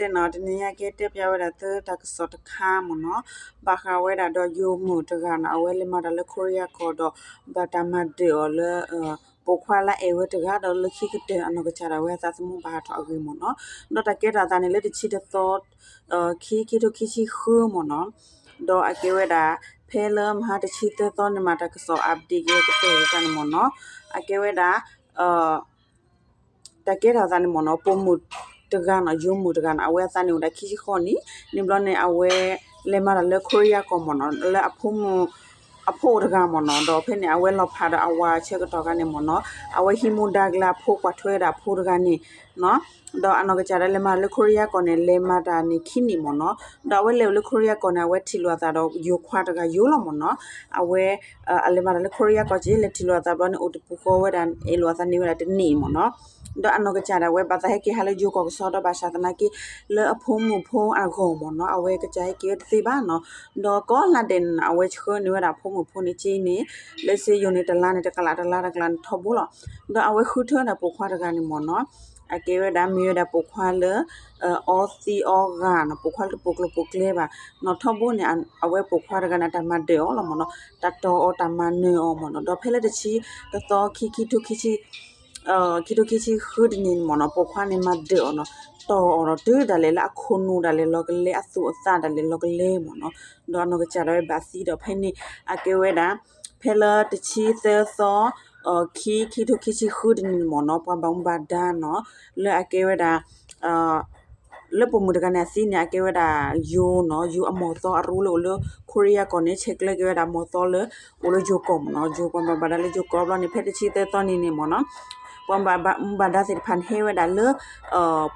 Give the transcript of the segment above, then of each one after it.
တဲနီၤ တနံၤညါကတဲပျးဝဲဒၣ်သုတၢ်ကစီၣ်တခါမ့ၢ်နီၤ, ဘၣ်ဃးဝဲဒၣ်ဒီးယိၤမုၣ်တဂၤနီၤ အဝဲလဲၤမၤတၢ်လၢခိရံယါကီၢ်ဒီး ဘၣ်တၢ်မၤဒၢးအီၤလၢ ပိာ်ခွါလၢအဲၣ်ဝဲတဂၤဒီးလၢခံကတၢၢ်အနီၢ်ကစၢ်ဒၣ်ဝဲအသးသမူဘၣ်ဟးထီၣ်အဂ့ၢ်မ့ၢ်နီၤ, ဒီးတၢ်ကဲထီၣ်အသးန့ၣ်လၢတဆံတသီ ခံ ခံထိခံဆံဃုမ့ၢ်နီၤ, ဒီးအကဲဝဲဒၣ် ဖဲလၢမဟါတဆံသၢသီန့ၣ်မး တၢ်ကစီၣ် update က့ၤကတၢၢ်ဝဲန့ၣ်မ့ၢ်နီၤ, အကဲဝဲဒၣ် တၢ်ကဲထီၣ်အသးန့ၣ်မ့ၢ်နီၤ ပိာ်မုၣ်တဂၤနီၤ ယိၤမုၣ်တဂၤနီၤ အဝဲအသးန့ၣ်အိၣ်ဒၣ်ခံဆံဃိးနံၣ်, န့ၣ်ဘျီန့ၣ် အဝဲလဲၤမၤတၢ်လၢခိရံယါကီၢ်မ့ၢ်နီၤ လၢအဖိမုၣ် အဖိအိၣ်တဂၤမ့ၢ်နီၤ, ဒီးဖဲန့ၣ် အဝဲလီၤဖးဒီးအဝၤဆၢကတီၢ်ခါန့ၣ်မ့ၢ်နီၤ အဝဲဟံးမူဒါက့ၤလၢအဖိ ကွၢ်ထွဲဝဲဒၣ်အဖိတဂၤန့ၣ်နီၤ, ဒီးအနီၢ်ကစၢ်ဒၣ်လဲၤမၤတၢ်လၢခိရံယါကီၢ်န့ၣ် လဲၤမၤတၢ်န့ၣ်ခံနံၣ်မ့ၢ်နီၤ, ဒီးအဝဲလဲၤအိၣ်လၢခိရံယါကီၢ်န့ၣ် အဝဲထံၣ်လိာ်အသးဒီးယိၤခွါတဂၤယိၤလီၤမ့ၢ်နီၤ, အဝဲ အလဲၤမၤတၢ်လၢခိရံယါကီၢ်က့ လဲၤထံၣ်လိာ်အသးဘျီန့ၣ် အိၣ်တပူၤဃီဝဲဒၣ် အဲၣ်လိာ်အသးန့ၢ်ဝဲဒၣ်တနံၣ်မ့ၢ်နီၤ, ဒီးအနီၢ်ကစၢ်ဒၣ်ဝဲဘၣ်သးဟဲက့ၤဟးလၢယိၤကီၢ်ကစီဒီး ဘၣ်ဆၣ်သနာ်က့ လၢအဖိမုၣ်ဖိအဂီၢ်မ့ၢ်နီၤ အဝဲကစၢ်ဟဲက့ၤဝဲတသ့ဘၣ်နီၤ, ဒီးကိးလါဒဲးန့ၣ် အဝဲဆှၢန့ၢ်ဝဲဒၣ်အဖိမုၣ်ဖိန့ၣ်က့န့ၣ် လၢစ့ယိၤန့ၣ် တလါန့ၣ်တကလး တလါတကလးန့ၣ်ထီဘိလီၤ, ဒီးအဝဲဃုထၢဒၣ်ပိာ်ခွါတဂၤန့ၣ်မ့ၢ်နီၤ အကဲဝဲဒၣ်မ့ၢ်ဝဲဒၣ်ပိာ်ခွါလၢ အီသံးအီဂၤနီၤ ပိာ်ခွါလၢတပိာ်ကျိၤပိာ်ကျဲဘၣ်နီၤ, ထီဘိန့ၣ် အဝဲပိာ်ခွါတဂၤန့ၣ် တၢ်မၤဒၢးအီၤလီၤမ့ၢ်နီၤ, တၢ်တီၢ်အီၤတၢ်မၤနၢၤအီၤမ့ၢ်နီၤ, ဒီးဖဲလၢတဆံတသီ ခံ ခံထိခံဆံ ခံထိခံဆံဃုတနံၤန့ၣ်မ့ၢ်နီၤ ပိာ်ခွါန့ၣ်မၤဒၢးအီၤနီၤ, တီၢ်အီၤဒီးတုၤဒၣ်လဲာ်လၢအခိၣ်နူာ်ဒၣ်လဲာ်လီၤကလဲ အသူၣ်အသးဒၣ်လဲာ်လီၤကလဲမ့ၢ်နီၤ, ဒီးအနီၢ်ကစၢ်ဒၣ်ဝဲဘၣ်သံဒီးဖဲန့ၣ် အကဲဝဲဒၣ် ဖဲလၢတဆံသၢသီ ခံ ခံထိခံဆံဃုတနံၤန့ၣ်မ့ၢ်နီၤ ပှၤဘၣ်မူဘၣ်ဒါနီၤ လၢအကဲဝဲဒၣ် လၢပိာ်မုၣ်တဂၤန့ၣ်အသံန့ၣ် အကဲဝဲဒၣ်ယိၤနီၤ ယိၤအမီၢ်သီအရူလၢအိၣ်လၢ ခိရံယါကီၢ်န့ၣ် ဆဲးကျၢက့ၤဝဲဒၣ်မီၢ်သီလၢ အိၣ်လၢယိၤကီၢ်မ့ၢ်နီၤ, ယိၤပှၤဘၣ်မူဘၣ်ဒါလၢယိၤကီၢ်ဘျီန့ၣ် ဖဲတဆံသၢသီန့ၣ်န့ၣ်မ့ၢ်နီၤ ပှၤဘၣ်မူဘၣ်ဒါသ့ၣ်တဖၣ်န့ၣ် ဟဲဝဲဒၣ်လၢ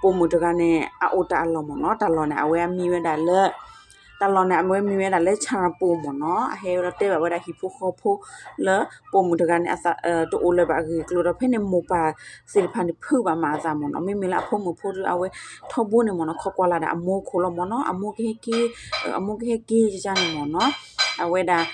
ပိာ်မုၣ်တဂၤန့ၣ် အအိၣ်တၢ်အလီၢ်မ့ၢ်နီၤ, တၢ်လီၢ်န့ၣ် အဝဲအမံၤဝဲဒၣ်လၢ တၢ်လီၢ်န့ၣ် အဝဲမံၤဝဲဒၣ်လၢ ဆၣ်ရပူၤမ့ၢ်နီၤ, အဟဲဝဲဒီးတဲဘၣ်ဝဲဒၣ်ဟံၣ်ဖိဃီဖိလၢ ပိာ်မုၣ်တဂၤန့ၣ် အသးတအိၣ်လၢၤဘၣ်အဂ့ၢ်အကျိၤဒီး ဖဲန့ၣ်မိၢ်ပၢ်သ့ၣ်တဖၣ်န့ၣ် ဖုးဘၣ်မၤအသးမ့ၢ်နီၤ, မ့မ့ၢ်လၢအဖိမုၣ်ဖိဒီး အဝဲထီဘိန့ၣ်မ့ၢ်နီၤ ခိးကွၢ်လၢ်ဒၣ်အမိၢ်ခိၣ်လီၤမ့ၢ်နီၤ, အမိၢ်ကဟဲက့ၤ အမိၢ်ကဟဲက့ၤယန့ၣ်မ့ၢ်နီၤ, အဝဲဒၣ်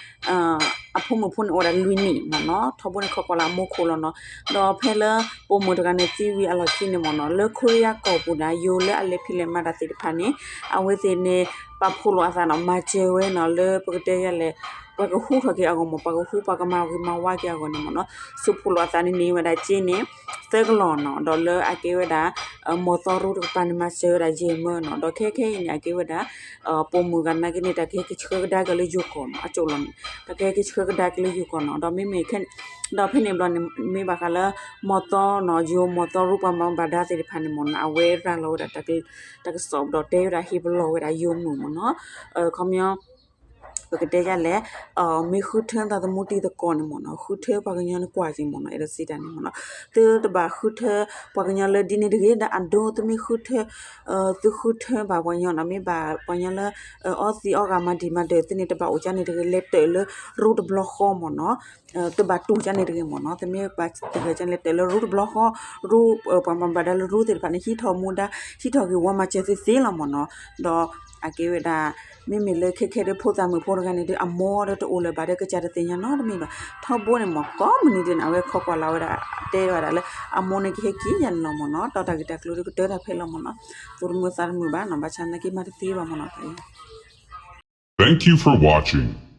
အဖိမုၣ်ဖိန့ၣ်အိၣ်ဝဲဒၣ်လွံၢ်နံၣ်မ့ၢ်နီၤ, ထီဘိန့ၣ်ခိးကွၢ်လၢ်အမိၢ်ခိၣ်လီၤနီၤ, ဒီးဖဲလၢပိာ်မုၣ်တဂၤန့ၣ်သံဝံၤအလီၢ်ခံန့ၣ်မ့ၢ်နီၤ လၢခိရံယါကီၢ်ပူၤန့ၣ် ယိၤလၢအလဲၤဖံးလဲၤမၤတၢ်သ့ၣ်တဖၣ်န့ၣ် အဝဲသ့ၣ်န့ၣ် ပာ်ဖှိၣ်လိာ်အသးနီၤ မၤစၢၤဝဲနီၤ လၢပကတဲယၤလဲၣ် ပှၤကဟူထီၣ်က့ၤအဂီၢ်မ့ၢ် ပှၤကဟူပှၤကမၤဂ့ၤမၤဝါက့ၤအဂီၢ်န့ၣ်မ့ၢ်နီၤ, ဆူးဖှိၣ်လိာ်အသးန့ၣ်န့ၣ်ဝဲဒၣ်က့န့ၣ် သၢကလီၢ်နီၤ, ဒီးလၢအကဲဝဲဒၣ် မီၢ်သီရူတကပၤန့ၣ် မၤစၢၤဝဲဒၣ်ယဲၢ်မၢနီၤ, ဒီးခဲခဲအံၤန့ၣ် အကဲဝဲဒၣ် ပိာ်မုၣ်ဂၤနာ်က့န့ၣ် တၢ်ကဟဲက့ၤဆှၢကဒါက့ၤလၢယိၤကီၢ်နီၤ အကၠိၣ်လီၤန့ၣ် တၢ်ကဟဲက့ၤဆှၢကဒါက့ၤလၢယိၤကီၢ်နီၤ, ဒီးမ့မ့ၢ် ဒီးဖဲန့ၣ်ဘျီန့ၣ် မ့ၢ်ဘၣ်ဃးလၢ မီၢ်သီနီၤ ယိၤမီၢ်သီရူပှၤဘၣ်မူဘၣ်ဒါသ့ၣ်တဖၣ်န့ၣ်မ့ၢ်နီၤ အဝဲရၤလီၤဝဲဒၣ် တၢ်ကစီၣ်ဒီးတဲဝဲဒၣ်ဟ့ၣ်ပလီၢ်ဝဲဒၣ်ယိၤမုၣ်မ့ၢ်နီၤ, ခီပညီ ပကတဲယၤလဲၣ် မ့ၢ်ဃုထၢသးသမူတံၤသကိးန့ၣ်မ့ၢ်နီၤ ဃုထၢပှၤကညီန့ၣ်ကွၢ်က့ၤမ့ၢ်နီၤ အဲၣ်ဒိးစံးတၢ်န့ၣ်မ့ၢ်နီၤ သုတဘၣ်ဃုထၢပှၤကညီလၢဒ်န့ၣ်တဂ့ၤ ဒီးအဒိ သုမ့ၢ်ဃုထၢ သုဃုထၢဘၣ်ပှၤကညီနီၤ မ့ၢ်ဘၣ်ပှၤကညီလၢ အီသံးအီဂၤမၤဒံးမၤဒၢးသုန့ၣ် တဘၣ်အိၣ်ကန့ၣ်တဂ့ၤ လဲၤတၢၢ်လၢရူတဘျီဃီမ့ၢ်နီၤ သုဘၣ်တူၢ်ကန့ၣ်တဂ့ၤမ့ၢ်နီၤ သုမ့ၢ်ဘၣ်တဂ့ၤကန့ၣ် လဲၤတၢၢ်လၢရူတဘျီဃီ ရူ ပှၤဘၣ်မူဘၣ်ဒါလၢရူသ့ၣ်တဖၣ်န့ၣ် ဟံးထီၣ်မူဒါ ဟံးထီၣ်က့ၤဝီမၤစၢၤသုသ့လီၤမ့ၢ်နီၤ ဒီးအကဲဝဲဒၣ် မ့မ့ၢ်လၢခဲခဲဒီးဖိသၣ်မုၣ်ဖိတဂၤန့ၣ်ဒီး အမိၢ်ဒီးတအိၣ်လၢၤဘၣ်ဒီး ကစၢ်တသ့ၣ်ညါနီတမံၤဘၣ် ထီဘိန့ၣ်မ့ၢ်ကိးမုၢ်နံၤဒဲးန့ၣ် အဝဲခိးကွၢ်လၢ်ဝဲဒၣ် တဲဝဲဒၣ်လၢ အမိၢ်န့ၣ်ကဟဲက့ၤယၤန့ၣ်လီၤမ့ၢ်နီၤ ဒီးတၢ်ဂ့ၢ်တၢ်ကျိၤဒီးကတၢၢ်တၢ်ဖဲလီၤမ့ၢ်နီၤ သူၣ်တမုာ်သးတမုာ်ဘၣ်နီၤ ဘၣ်ဆၣ်သနာ်က့မၤတသ့ဘၣ်မ့ၢ်နီၤ Thank you for watching.